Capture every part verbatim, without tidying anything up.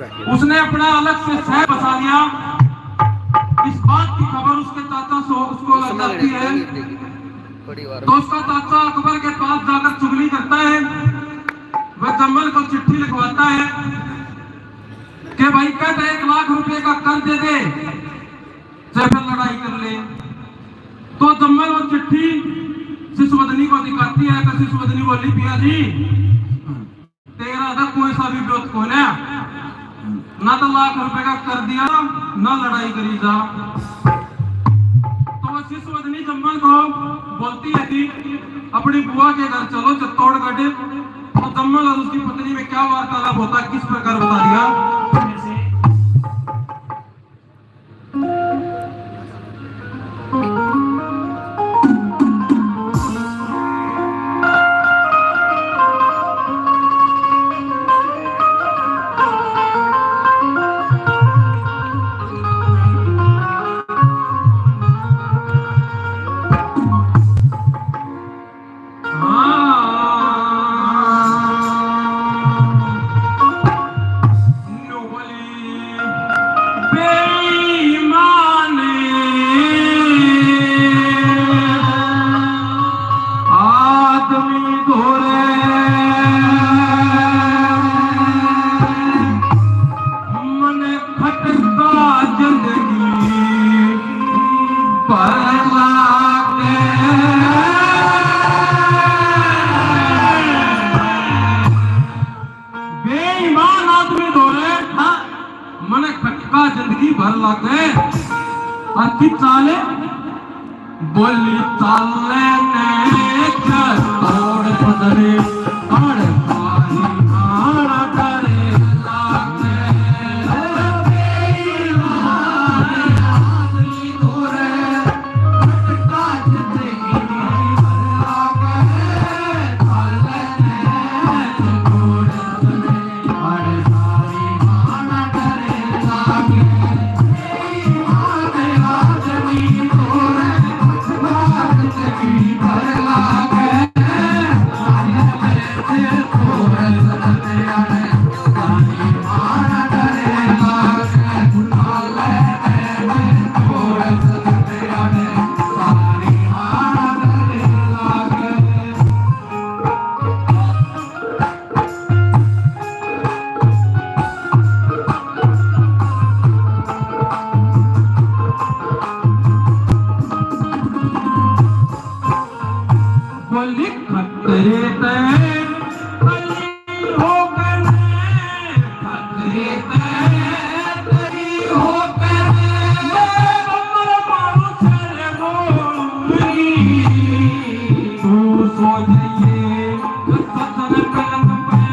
उसने अपना अलग से शहर बसा लिया। इस बात की खबर उसके चाचा से उसको लग जाती है। तो उसका चाचा अकबर के पास जाकर चुगली करता है। वह जम्मल को चिट्ठी लिखवाता है कि भाई, कहता है, एक लाख रुपए का कर्ज दे दे, चाहे फिर लड़ाई कर ले। तो जम्मल वो चिट्ठी सिसवदनी को दिखाती है। तो सिसवदनी बोली, पिया जी, तेरा तो कोई सा भी ब्योत कोन्या, ना तो लाख रुपए का कर दिया, ना लड़ाई करी जा। तो वो सिसवदनी जम्मल को बोलती है कि अपनी बुआ के घर चलो चित्तौड़गढ़। तो जम्मल और उसकी पत्नी में क्या वार्तालाप होता है, किस प्रकार बता दिया। बेईमान आदमी धोरे, हाँ, मने खटका जिंदगी भर लागे। और की चाले, बोली चाले ने क्या तोड़ पदरे, और पानी आना करे लागे। बेईमान आदमी धोरे, खटका जिंदगी भर लागे। बोली खतरे तै बली हो गए, खतरे तै बली हो गए। मैं कमर मारू सर बोली, तू सो जाइए सदर कलम पे।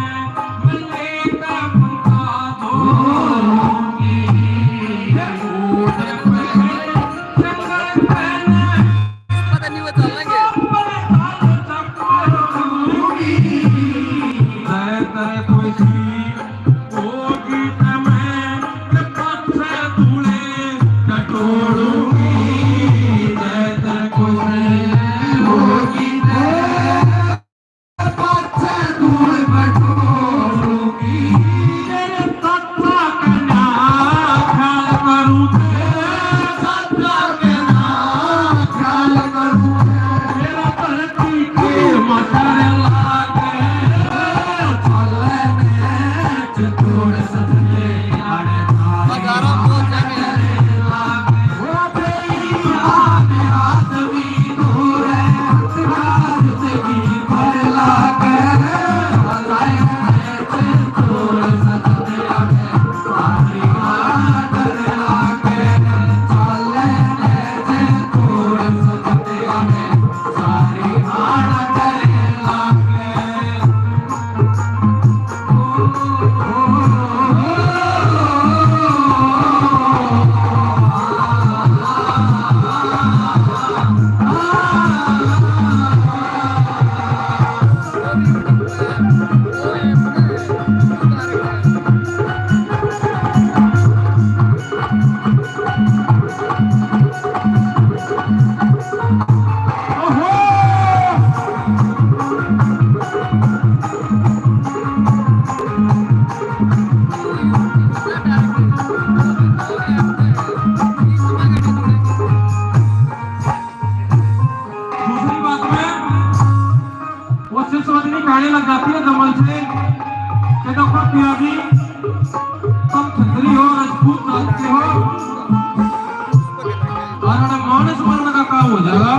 अभी तुम छतरी हो, राजपूत जात के हो, और अरे मानस मरण का काम हो जाएगा।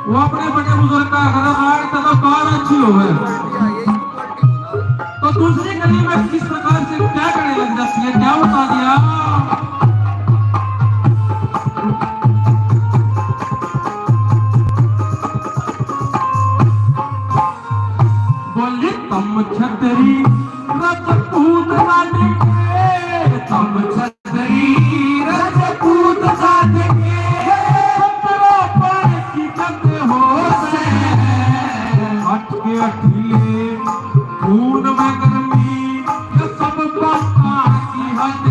वो अपने बड़े बुजुर्ग का कहता, "आज तो कार अच्छी हो गई।" तो दूसरी गली में किस प्रकार से क्या करने लग जाती है, क्या बता दिया? बोली, "तम छतरी रजपूत जात के, तम छतरी रजपूत जात के, छतरा पर की कद हो से, अटके अठीले खून में गर्मी, ये सब बातां की हद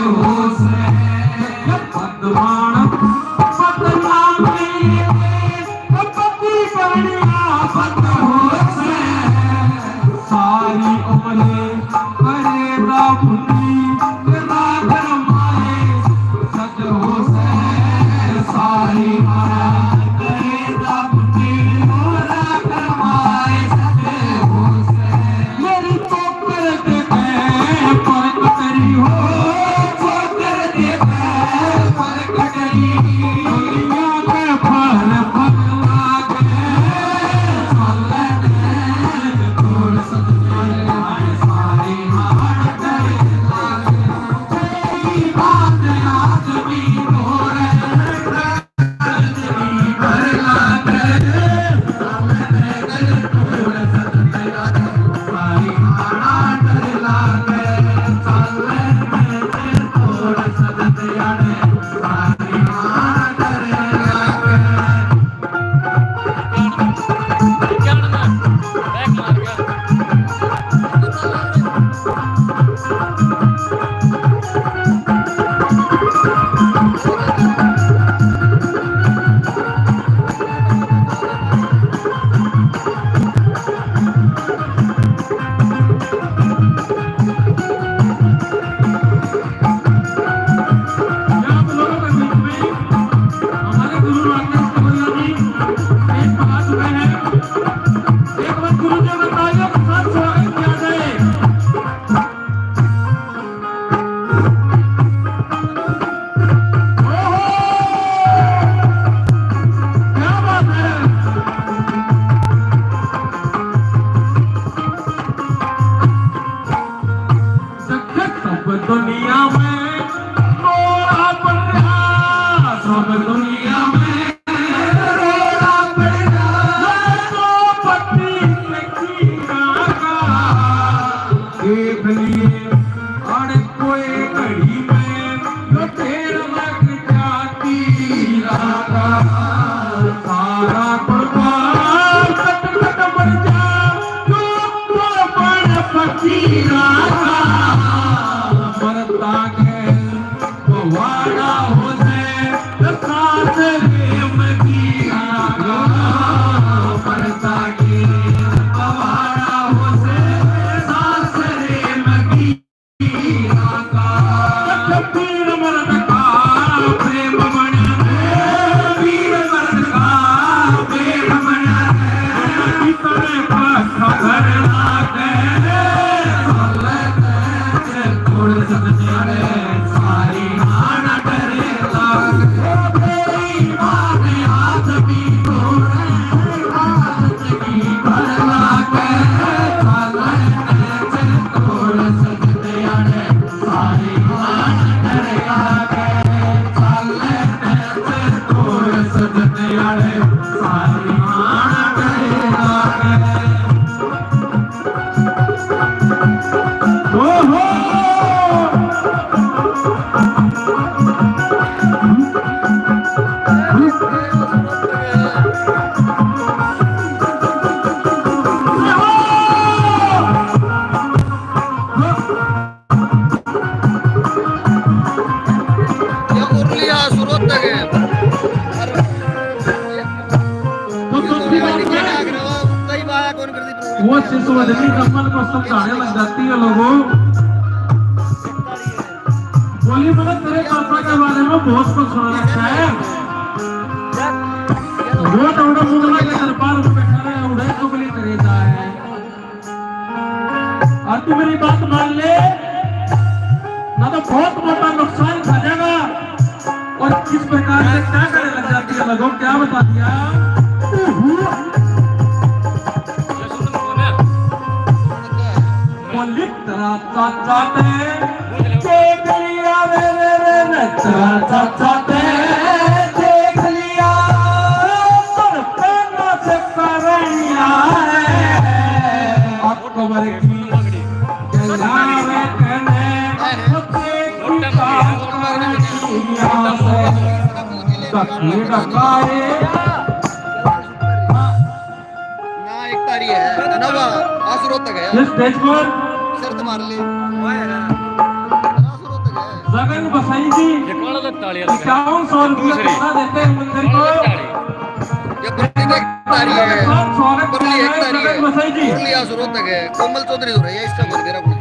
हो से, ये बदमाण बदनाम नहीं है।" पति कन्या बद हो से, सारी उम्र करे ना भूली, तेरा घर माए सज हो से, सारी उम्र करे ना भूली, तेरा घर माए सज हो से। मेरी तो कर दे पर कतरी हो, कर दे पर यहाँ आप लोगों के बीच में हमारे गुरु राकेश कौलिया जी एक बात हुए हैं। एक बार गुरु जी का तालियों के साथ स्वागत किया जाए। ओहो! क्या बात है? देख सब दुनिया में रोड़ा पड़ रहा, सब दुनिया में रोड़ा पड़ रहा, तो पति लकीरा का देख लिए, अरे कोई घड़ी में यो ढेर लग जाती राखा, सारा कुर्बान कट कट मर जा, जो कुर्बान फकीरा का मरता के पवाड़ा हो से सास रे मदीना का, मरता के पवाड़ा हो से सास रे मदीना का। पीर मर्द का प्रेम बना है, पीर मर्द का प्रेम बना है, कितने पक्का घर लागे। ये उर्लिया सुरोत तक है। वो सिसवदनी कम्बल को समझाने लग जाती है लोगों। बोली, मैंने तेरे पापा के बारे में बहुत कुछ सुन रखा है। वो तो उड़ा मुगला के दरबार में बैठा रहे, उड़े चुगली करे जाए। तू मेरी बात मान ले, ना तो बहुत मोटा नुकसान खा जाएगा। और किस प्रकार से क्या करने लग जाती है, लगो क्या बता दिया। बोली तेरा चाचा ने देख लिया रे, रे, रे, रे, तेरा चाचा ने देख लिया, पर पहला से करैया है। अकबर की दलालत ने देखी बात करैया से। धक्के धक्काए। ना एक तारी है, नवा आसरो तक है। ये स्टेज पर शर्त मार ले। आसरो तक है। जगन बसाई जी, ये कौन अलग ताली अलग है? इक्यावन सौ रुपये दूसरी। कितना देते हैं मंदिर को? अलग ताली। ये बरली एक तारी है। साथ स्वागत बरली एक तारी है। जगन बसाई जी। बरली आसरो तक है। कोमल चौधरी हो रही है, इसका मन मेरा कुछ।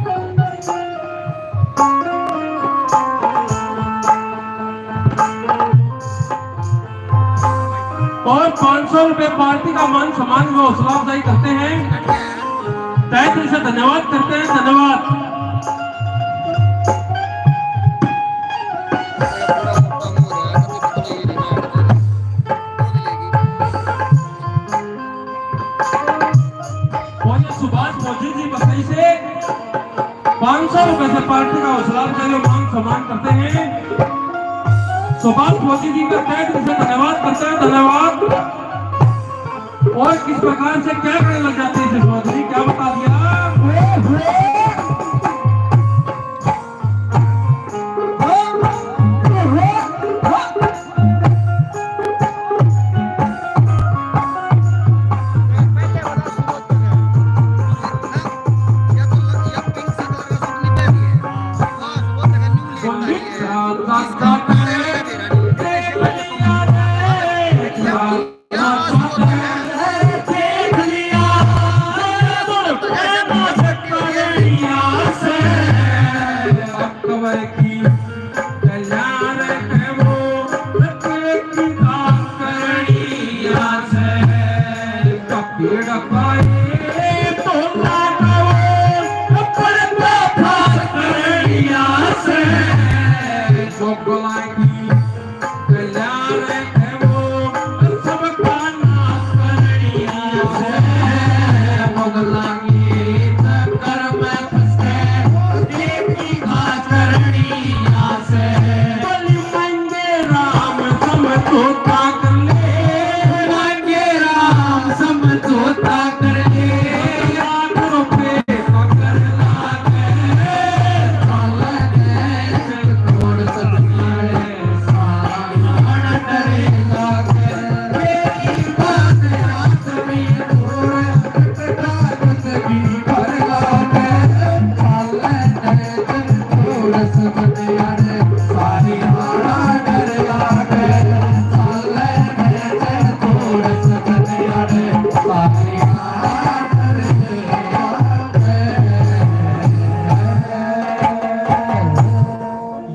और पाँच सौ रुपए पार्टी का मान सम्मान व हौसला अफजाई करते हैं। तहे दिल से धन्यवाद करते हैं, धन्यवाद। और ये सुभाष फौजी जी बसई से पाँच सौ रुपए से पार्टी का हौसला अफजाई व मान सम्मान करते हैं। सुभाष फौजी जी का तहे दिल से धन्यवाद करते हैं, धन्यवाद। और किस प्रकार से क्या करने लग जाते हैं इसे समझ नहीं, क्या बता दिया।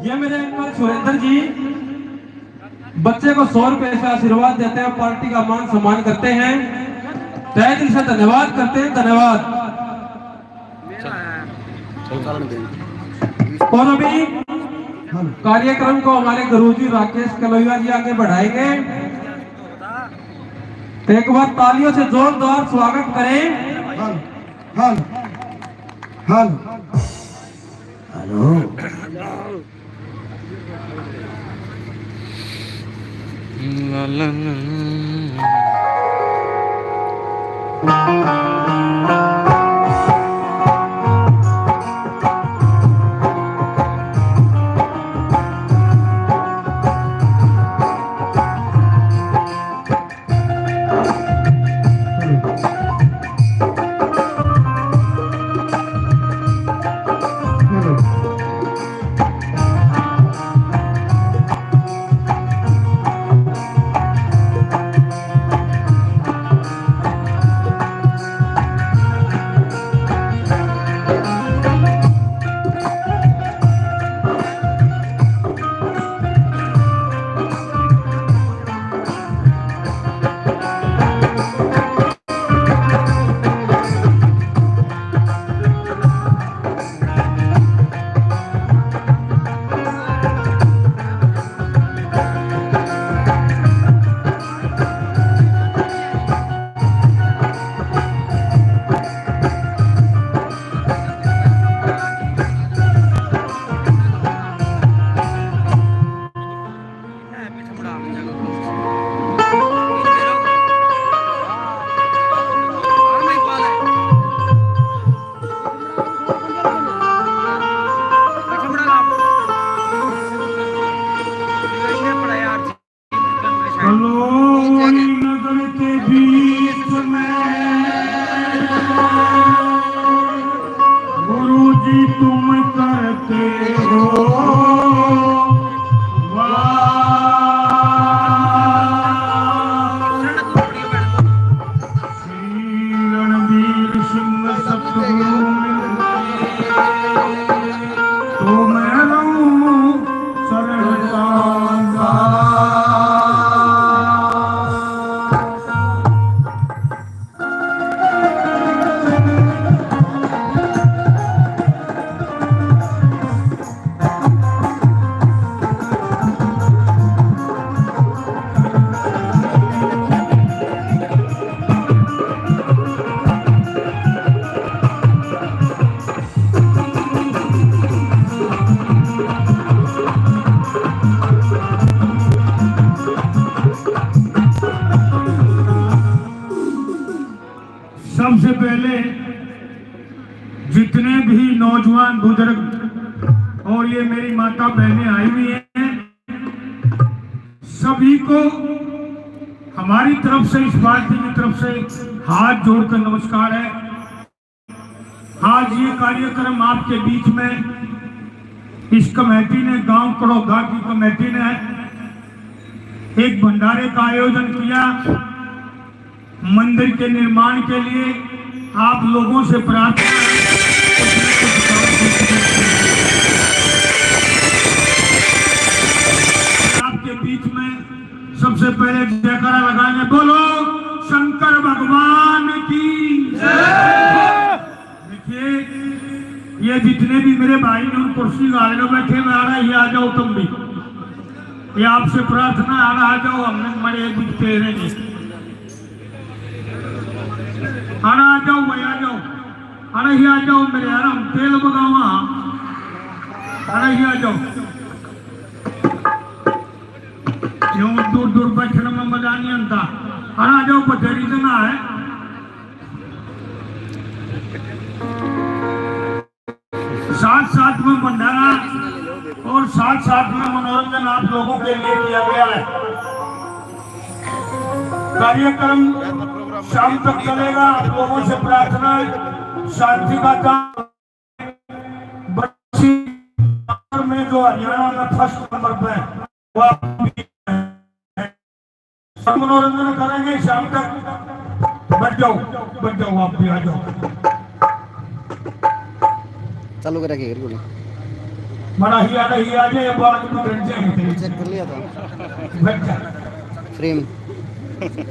ये मेरे अंकल सुरेंद्र जी बच्चे को सौ रुपए से आशीर्वाद देते हैं, पार्टी का मान सम्मान करते हैं, तहे दिल से धन्यवाद करते हैं, धन्यवाद। और अभी कार्यक्रम को हमारे गुरुजी राकेश कलौया जी आगे बढ़ाएंगे, तो एक बार तालियों से जोरदार स्वागत करें। Hello, hello, hello. Hello. Shri Ranveer Singh सतगुरु मिल तो मैं रहूं शरण का। सबसे पहले जितने भी नौजवान बुजुर्ग और ये मेरी माता बहनें आई हुई हैं, सभी को हमारी तरफ से, इस पार्टी की तरफ से हाथ जोड़कर नमस्कार है। आज ये कार्यक्रम आपके बीच में इस कमेटी ने, गांव कड़ौदा की कमेटी ने एक भंडारे का आयोजन किया। मंदिर के निर्माण के लिए आप लोगों से प्रार्थना है, आपके बीच में सबसे पहले जयकारा लगाने, बोलो शंकर भगवान की जय। देखिए, ये जितने भी मेरे भाई ने उन कुर्सी गाल में बैठे हुए, आ रहा है, ये आ जाओ तुम भी। ये आपसे प्रार्थना, आ रहा, आ जाओ, हमने मरे बिकते रहेंगे। आना आ जाओ भाई, आ जाओ। अरे ये आ जाओ मेरे यार, हम तेल बगावा। अरे ये आ जाओ। यूं दूर दूर बैठने में मजा नहीं आता। अरे आ जाओ, बथेरी जना है। साथ साथ में भंडारा और साथ साथ में मनोरंजन आप लोगों के लिए किया गया है। कार्यक्रम शाम तक चलेगा। आप लोगों से प्रार्थना है, शांति का काम। बस्सी में जो हरियाणा में फर्स्ट नंबर पे है, वो आप भी हैं। सब मनोरंजन करेंगे शाम तक। बैठ जाओ, बैठ जाओ, आप भी आ जाओ। चालू करा के रिकॉर्डिंग। बड़ा ही आ रही, आ जाए, बात भी बन जाए। चेक कर लिया था। बैठ जा। फ्रेम,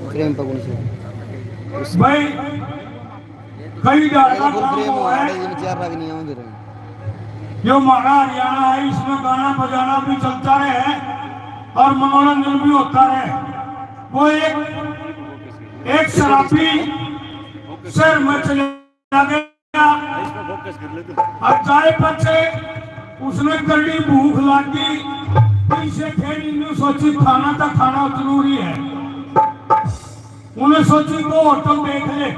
फ्रेम पकड़ से। भाई, कई ढाल का काम हुआ है। जो हमारा हरियाणा है, इसमें गाना बजाना भी चलता रहे और मनोरंजन भी होता रहे। वो एक, एक शराबी शहर में चले गया और जाए पाछे उसने करड़ी भूख लागी, पीछे फिर इन्हें सोची खाना तो खाना जरूरी है। उन्हें सोची को होटल देख ले।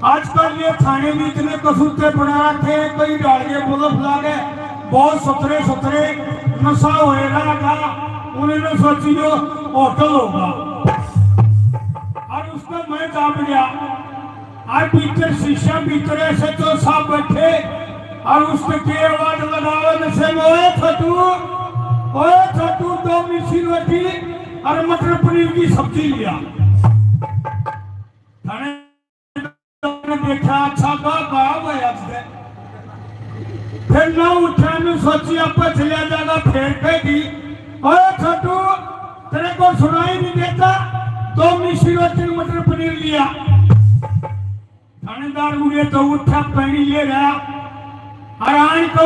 आजकल ये थाने भी इतने कसूते बना रखे हैं, कई डाल के बल्ब ला के, बहुत सुथरे सुथरे नशा होएगा था। उन्होंने सोची जो होटल होगा। और उसको मैं दाब गया। आज भीतर शीशा भीतर ऐसे तो साहब बैठे और उसने के आवाज लगाओ नशे में, "ओए छोटू, ओए छोटू, दो मिसी रोटी और मटर पनीर की सब्जी लिया।" थाने ने देखा, अच्छा गा गा भाई आज दे। फिर ना उठा, ने सोची आपा चलिया जाएगा, फिर कह दी, "ओए छोटू, तेरे को सुनाई नहीं देता, दो मिसी रोटी मटर पनीर लिया।" थानेदार मुड़े तो उठा, पानी ले रहा, और आन को